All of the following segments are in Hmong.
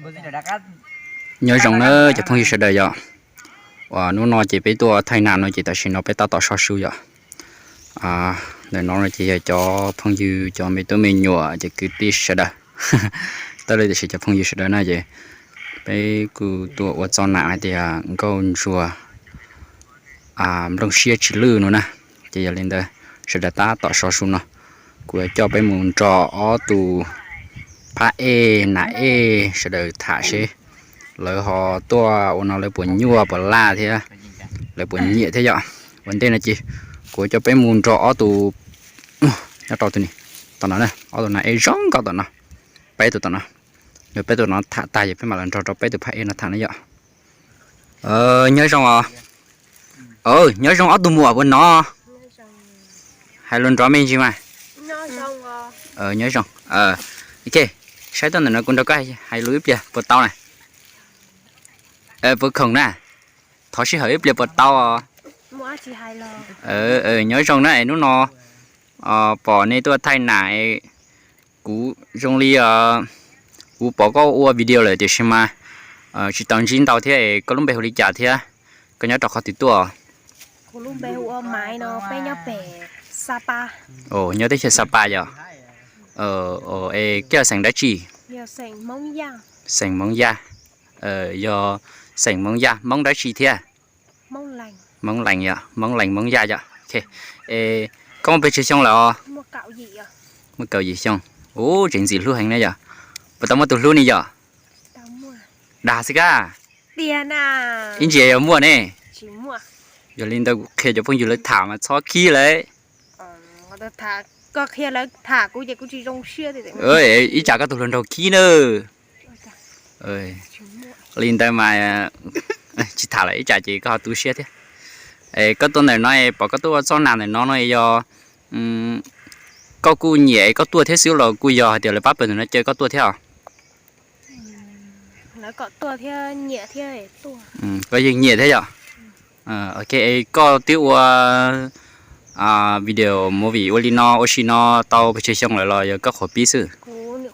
Nyob zoo na cov phooj ywg sawv daws yom. Uas hnub no ces peb tuaj thaij nas no ces tam sim no peb tab tom so su yom. Ntawm no no ces yog cov phooj ywg cov me tub me nyuam ces kwv tij sawv daws. Tab li tiam sis cov phooj ywg sawv daws na ces peb kuj tuaj ua txoj nam hais tias nkauj ntsuag nplooj siab tsis lwj no na. Ces yog li ntawd sawv daws tab tom so su no, kuv yuav coj peb mus nrog ob tus phab ej nam ej sawv daws tham seb lawv ho tuaj ua no lawv puas nyuaj puas laj thiab lawv puas nyiam thiab yom. Ua ntej no ces kuv yuav coj peb mus nrog ob tus nyob rau tus ni, tom no, ob tus nam ej zoo nkauj tom no, peb tus tom no. Yog peb tus no tham tag ces peb mam los nrog rau peb tus phab ej no tham na yom. Nyob zoo os. Nyob zoo ob tug muam puas no. Hais lus nrov me ntsis mas. Nyob zoo. Ok, saib tuaj ntawm no kuv nrog koj hais lus ib pliag puas tau na? Puas khoom na? Thov sij hawm ib pliag puas tau? Nyob zoo na es hnub no pom nej tuaj thaij nam, kuv zoo li kuv pom koj ua video lawm tiam sis mas tsis tau ntsib ntau thiab es koj lub npe hu li cas thiab koj nyob rau qhov twg tuaj? Kuv lub npe hu ua Maiv no, peb nyob pem Sapa. Nyob teb chaws Sapa yom? Es koj yog xeem dab tsi? Xeem Hmoob Yaj. Yog xeem Hmoob Yaj, Hmoob dab tsi thiab? Hmoob Lees yom, Hmoob Lees Hmoob Yaj yom. Es koj muaj pes tsawg xyoo lawm os? Muaj kaum yim xyoo. Ub, tseem ntxim hlub heev na yom. Puas tau muaj tus hlub ni yom? Dag xwb kab. Ib ntsis yuav muaj ne. Yog li ntawd kuv qhia cov phooj ywg lawv tham mas txhob khib lawm. Ib tsam koj tus hluas nraug khib na. Li ntawd mas tsis tham lawm, ib tsam ces koj ho tu siab thiab. Koj tuaj ntawm no pom koj tuaj ua txoj nam ntawm no no yog koj kuj nyiam es koj tuaj thiab xwb los kuj yog hais tias lawv pab pawg ntawm no caw koj tuaj thiab? Koj yeej nyiam thiab yom? Ok, koj twb ua video movie ua li no ua si no tau pes tsawg xyoo lawm los yog koj qhuav pib xwb?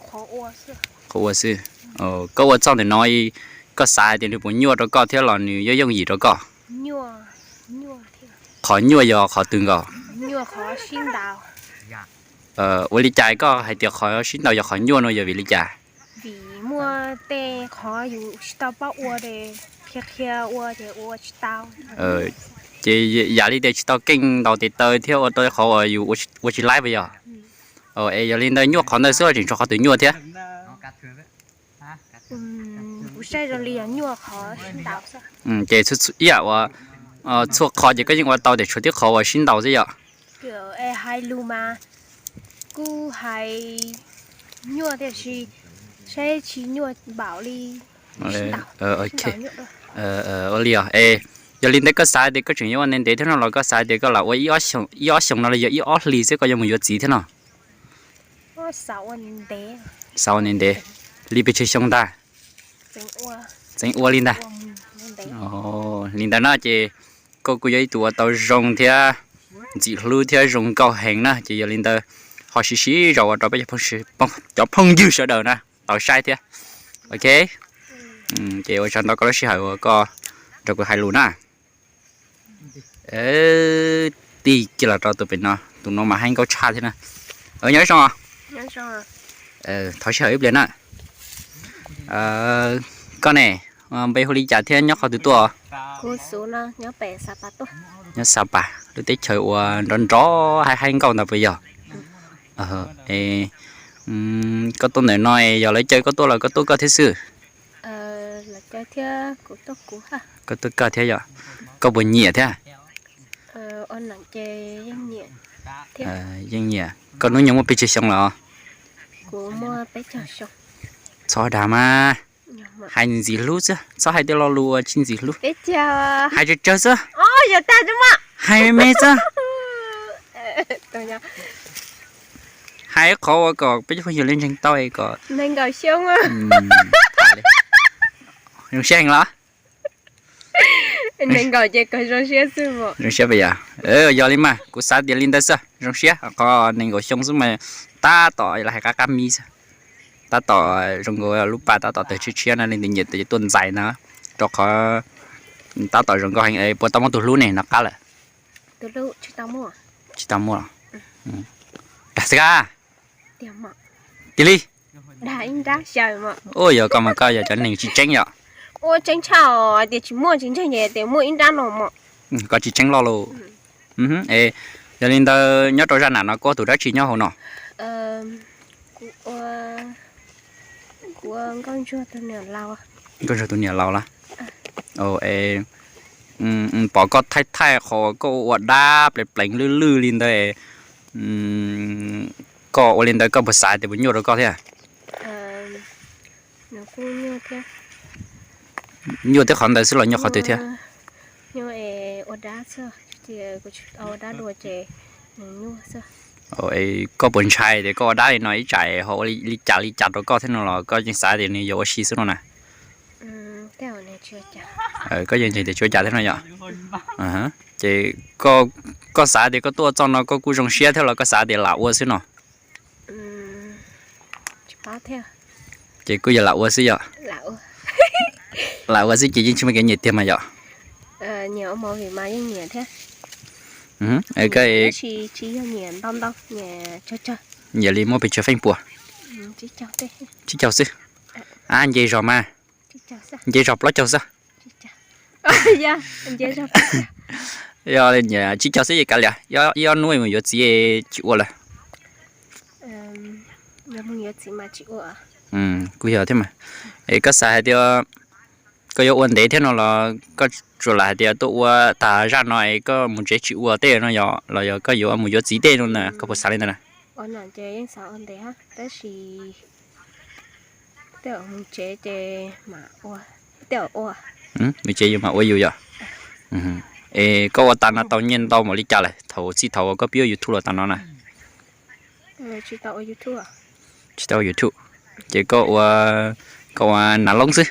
Qhuav ua xwb. Koj ua txoj ntawm no, koj xav hais tias nws puas nyuaj rau koj thiab los nws yooj yooj yim rau koj? Qhov nyuaj yog qhov twg nkaus? Ua li cas koj hais tias qhov sib ntaus yog qhov nyuaj no yog vim li cas? Ces yam li tias tsis tau keej ntaus tes taw thiab ua rau qhov uas yus ua tsis laib puas yog? Es yog li ntawd nyuaj qhov ntawd xwb los tseem tshuav qhov twg nyuaj thiab? Ces ib yam uas txhua qhov ces koj yeej ua tau tiam tshuav tib qhov uas sib ntaus xwb yom? Ua li os, es yog li ntawd koj xav tias koj tseem yuav ua ntev ntev thiab no los koj xav tias koj lam ua ib ob xyoos no los yog ib ob hlis xwb koj yuav mus yuav txiv thiab no? Xav ua ntev ntev. Li pes tsawg xyoo ntag? Txeev ua li ntag. Li ntawd no ces koj kuj yog ib tug uas tau zoo thiab ntxim hlub thiab zoo nkauj heev na, ces yog li ntawd ho siv siv zog ua rau peb cov phooj ywg sawv daws na tau saib thiab. Ok, ces ua tsaug ntau koj lub sij hawm uas koj nrog kuv hais lus na. Tig kiag los rau tus pem no, tus no mas hais nkauj tshaj thiab na. Nyob zoo. Thov sij hawm ib pliag na. Koj ne, npe hu li cas thiab nyob qhov twg tuaj? Nyob Xa Pas, lub teb chaws uas nrov nrov hais hais nkauj ntawd puas yog? Koj tuaj ntawm no yog lawv caw koj tuaj los koj tuaj koj thiab xwb? Koj tuaj koj thiab yom? Koj puas nyiam thiab? Yeej nyiam. Koj hnub nyoog muaj pes tsawg xyoo lawm? Txhob dag mas. Hais ntxim hlub xwb, txhob hais tej lo lus uas tsis ntxim hlub. Hais tsawg tsawg xwb. Hais me me xwb. Hais qhov uas kom peb cov phooj ywg li ntseeg tau kom zoo siab heev los? Zoo siab puas yog? Yog li mas kuv xav tias li ntawd xwb, zoo siab. Qhov nees nkaum xyoo xwb mas tab tom los hais qab qab mi xwb. Tab tom zoo nkaus lub pa tab tom tawg tshiab tshiab no, leej twg nyiam tuaj ntxais na, rau qhov tab tom zoo nkauj heev. Puas tau muaj tus hlub ne no qab lawm? Tsis tau muaj. Dag xwb a. Tiag li. Ua yog koj mas koj yog cov neeg tsis tseeb yom. Koj tsis tseeb loj lauj. Yog li ntawd nyob rau zaj nam no koj ua tus dab tsi nyob hauv no? Nkauj ntsuag tus niam laus lawm. Pom koj thaij thaij qhov koj ua dab pleev pleev lwj lwj li ntawd, koj ua li ntawd koj puas xav tias puas nyuaj rau koj thiab? Nyuaj thiab qhov ntawd xwb los nyuaj qhov twg thiab? Koj puas ntshai tias koj ua dab li no ib tsam ho ua li cas li cas rau koj thiab no los koj yeej xav tias nws yuav ua si xwb no na? Koj yeej ntseeg tias tsis ua cas thiab no yom? Ces koj xav tias koj tuaj txoj no koj kuj zoo siab thiab los koj xav tias lam ua xwb no? Ces kuj yog lam ua xwb yom? Lam ua xwb ces yeej tsis muaj kev nyiam tiag mas yom? Koj nyiam li muaj pes tsawg feej pua? Tsib caug xwb. Ab, nce zog mas. Nce zog plaub caug xwb. Yog nyiam tsib caug xwb ces kav liam, ib ob hnub mus yuav txiv tsis ua lawm. Kuj yog thiab mas. Es koj xav hais tias koj yuav ua ntev thiab no los koj tsuas lam hais tias tuaj ua tag zaj no es koj mus tsev tsis ua tej no yom, los yog koj yuav mus yuav txiv tej no na, koj puas xav li ntawd na? Mus tsev yuav mas ua yus yom. Es koj ua tas no tau nyiaj ntau npaum li cas lawm thaum txij thaum uas koj pib ua YouTube los tas no na? Tsis tau ua YouTube, ces koj ua, koj ua nas loob xwb.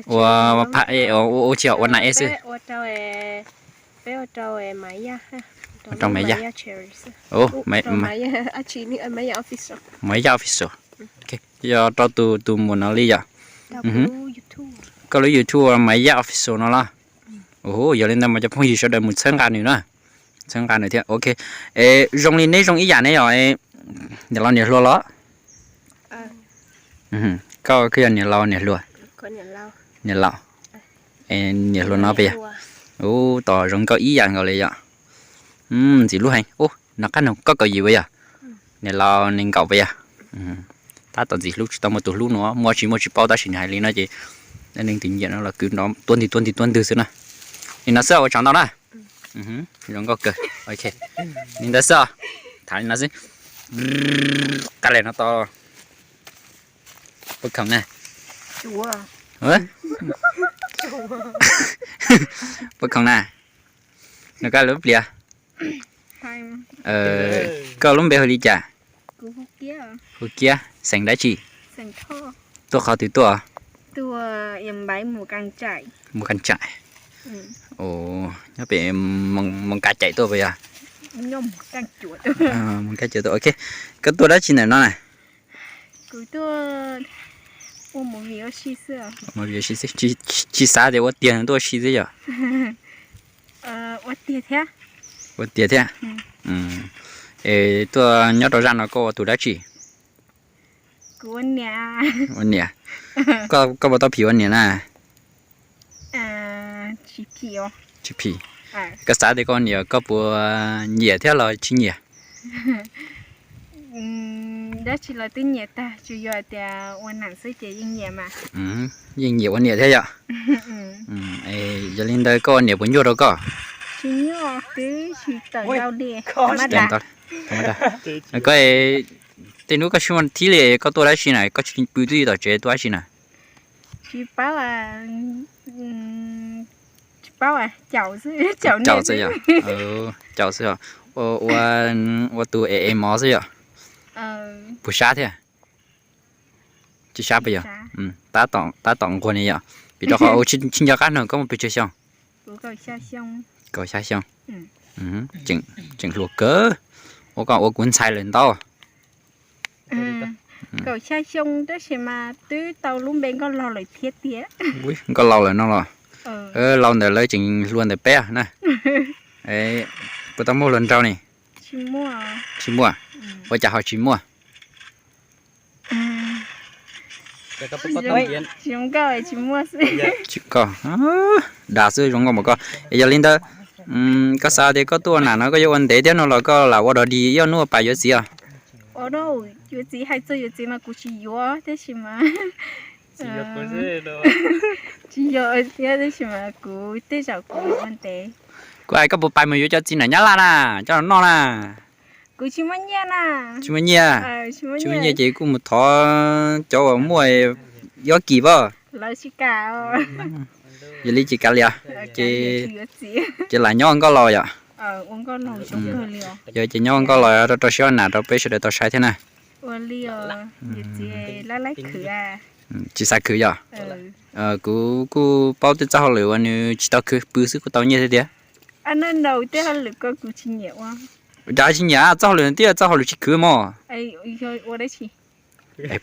Ua phaj ua tsis ua nas ej xwb. Ua rau Maiv Yaj. Maiv Yaj Official. Yog rau tus tus muam no li yom? Koj lub YouTube Maiv Yaj Official no los? Yog li ntawd mas cov phooj ywg sawv daws mus txhawb nqa nws na. Txhawb nqa nws thiab, ok. Es zoo li neb zoo ib yam ne yom? Niam laus niam hluas los? Koj yog niam laus niam hluas? Niam laus. Es niam hluas no puas yog? Ub, tos zoo nkauj ib yam nkaus li yom. Ntxim hlub heev. Ub, nov qab no koj kaum yim puas yog? Niam laus nees nkaum puas yog? Tab tom ntxim hlub tsis tau muaj tus hlub no, muaj tsis muaj tsis paub tab sis nws hais li no ces leej twg nyiam no los kwv nrov tuab ntwg tuab ntwg tuab ntwg xwb na. Li no xwb ua tsaug ntau na. Zoo nkauj kawg. Ok, li ntawd xwb os. Tham li no xwb. Qab li no tau puas khoom na? Puas khoom na? Nws koj lub pliag. Koj lub npe hu li cas? Hu Kiab. Xeem dab tsi? Tuaj qhov twg tuaj? Mus Kas Tsaim. Nyob pem Moos Kas Tsaim tuaj puas yog? Moos Kas Tsaim tuaj, ok. Koj tuaj dab tsi ntawm no na? Tsis xav tias ua tiag tuaj ua si xwb yom? Ua tiag thiab. Es tuaj nyob rau zaj no koj ua tus dab tsi? Ua niam. Koj puas tau phim ua niam na? Tsis phim. Koj xav tias koj ua niam koj puas nyiam thiab los tsis nyiam? Dab tsi los twb nyiam tag, tsuas yog tias ua nam xwb ces yeej nyiam mas. Yeej nyiam ua niam thiab yom? Yog li ntawd koj ua niam puas nyuaj rau koj? Tsis nyuaj, twb tsis tawm ntau li. Koj, tej hnub koj siab muaj thib li koj tuaj dab tsi na, koj tsis pw twb tom tsev tuaj dab tsi na? Tsis paub, tsis paub, caum xwb, caum xwb yom? Caum xwb os. Ua tus es es mov xwb yom? Puas sab thiab? Tsis sab puas yog? Tab tom nquag ni yom? Vim rau qhov ua tsis nco qab no koj muaj pes tsawg xyoo? Kaum xya xyoo. Tseem hluas kawg. Ua koj ua kuv ntxhais lawm ntau. Kaum xya xyoo tab sis mas twb tau lub npe Nkauj Laug lawm thiab tiag. Nkauj Laug lawm no los? Laus ntawm lawv tseem hluas ntawm peb na. Puas tau muaj hluas nraug ne? Tsis muaj. Ua cas ho tsis muaj? Tsis koj, dag xwb zoo nkauj npaum koj. Es yog li ntawd, koj xav tias koj tuaj ua nam no koj yuav ua ntev thiab no los koj lam ua dog dig ib ob hnub pas yuav txiv os? Yuav txiv hais txog yuav txiv mas kuv tsis yuav tab sis mas tsis yog thiab tab sis mas kuv tej zaum kuv ua ntev. Kuv hais koj puas pais mus yuav cov txiv nam Nyab Laj na, coj los noj na. Kuv tsis muaj nyiaj na. Tsis muaj nyiaj. Tsis muaj nyiaj ces kuj mus thov cov uas muaj ib ob kis pab. Yog li ces kav liam, ces lam nyob ua nkauj laus yom. Yog ces nyob ua nkauj laus rau rau siab ua nam rau peb sawv daws tau saib thiab na. Tsis xav khwv yom? Kuv kuj paub tej txoj hauj lwm uas nws tsis tau khwv pw xwb kuj tau nyiaj thiab tiag. Cas tsis nyiam, txoj hauj lwm no twb yog txoj hauj lwm tsis khwv mog.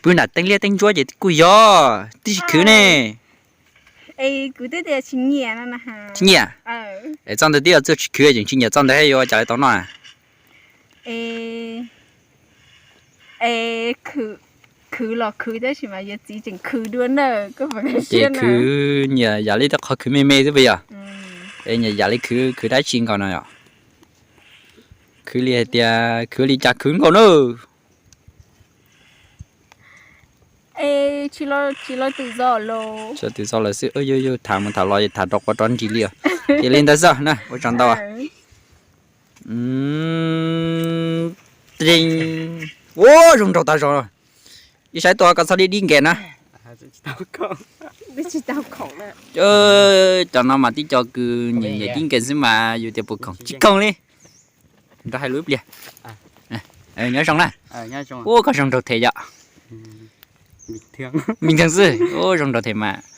Pw nram teeb liab teeb ntsuab ces kuj yog twb tsis khwv ne. Tsis nyiam. Es txoj ntawd twb yog txoj tsis khwv, yeej tsis nyiam txoj ntawd yuav ua cas li tau noj na? Khwv los khwv tab sis mas yuav txiv tseem khwv dua na. Ces khwv nyiam yam li tej qhov khwv me me xwb puas yog? Es nyiam yam li khwv, khwv dab tsi nkaus no yom? Khwv li hais tias khwv li cas khwv nkaus na? Tsis tau twm zos lawm xwb, yog yog tham mus tham los tham rov qua rov nris li os. Ces li ntawd xwb na, ua tsaug ntau. Ua zoo nraug tas zog. Ib saib tuaj koj txhob dib dib nkees na. Cov no mas tib co kws nyiam nyiam dib nkees xwb mas yus tias puas khoom tsis khoom li. Nrog hais lus ib pliag. Nyob zoo na. Ua koj zoo nraug them yom? Bình thường xwb, ua zoo nraug them mas.